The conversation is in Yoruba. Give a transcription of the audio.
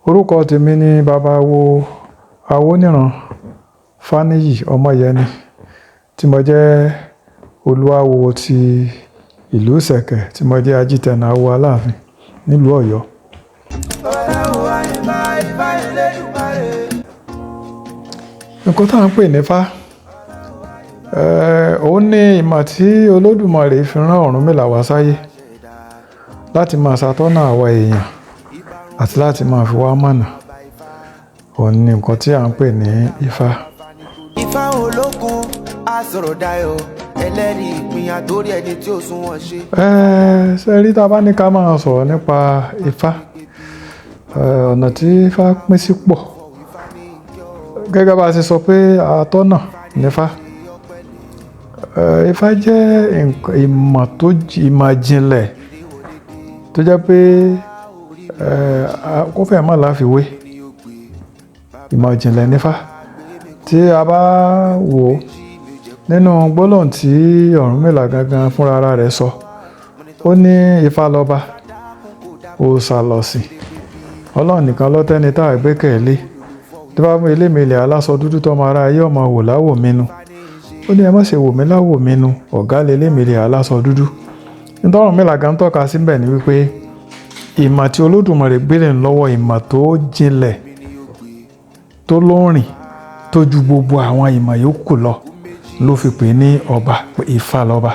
Orúkọ tèmi ni Babawo Awóníran Fáníyì Ọmọyẹni, tí mo jẹ́ Olúawo ti ìlú Ìṣẹ̀kẹ̀, tí mo jẹ́ Ajítẹ̀nà Awo Aláàfin nílùú Ọ̀yọ́. Nǹkan tá à ń pè ní Ifá, òun ní ìmọ̀ tí Olódùmarè fi rán Ọ̀rúnmìlà wá sáyé láti máa ṣàtọ́nà àwa èèyàn àti láti máa fi wá mọ̀nà. Òun ní nǹkan tí à ń pè ní Ifá. Ifá olókun asọ̀rọ̀ dayọ̀ ẹlẹ́rìí ìpín àtórí ẹni tí ó sunwọ̀n ṣe. Ṣe rí, tá a bá ní ká máa sọ̀rọ̀ nípa Ifá, ọ̀nà tí Ifá pín sí pọ̀. Gẹ́gẹ́ bá a ṣe sọ pé atọ́nà nífá. Ifá jẹ́ ìmọ̀ tó ìmọ̀ ìjìnlẹ̀ tó jẹ́ pé kó fẹ́ má láfiwé. Ìmọ̀ ìjìnlẹ̀ nífá. Tí a bá wò ó nínú gbólóhùn tí Ọ̀rúnmìlà gangan fúnra ara rẹ̀ sọ, ó ní Ifá lọ́ba, òòṣà lọ̀sìn, Ọlọ́run nìkan ló tẹ́ni tá a gbẹ́kẹ̀lé. Tí bá mú elémilẹ̀ aláṣọ dúdú tọmọ ará ayé ọmọ wò láwò mí nu. Ó ní ẹ má ṣe wò mí láwò mí nu, ọ̀gá lelémilẹ̀ aláṣọ dúdú. Nítorí Ọ̀rúnmìlà gan tọ́ka síbẹ̀ ni wípé ìmọ̀ tí Olódùmarè gbé lé lọ́wọ́, ìmọ̀ tó jinlẹ̀, tó lóòrìn, tó ju gbogbo àwọn ìmọ̀ yòókù lọ, ló fi pè ní ọba, pé Ifá lọ́ba.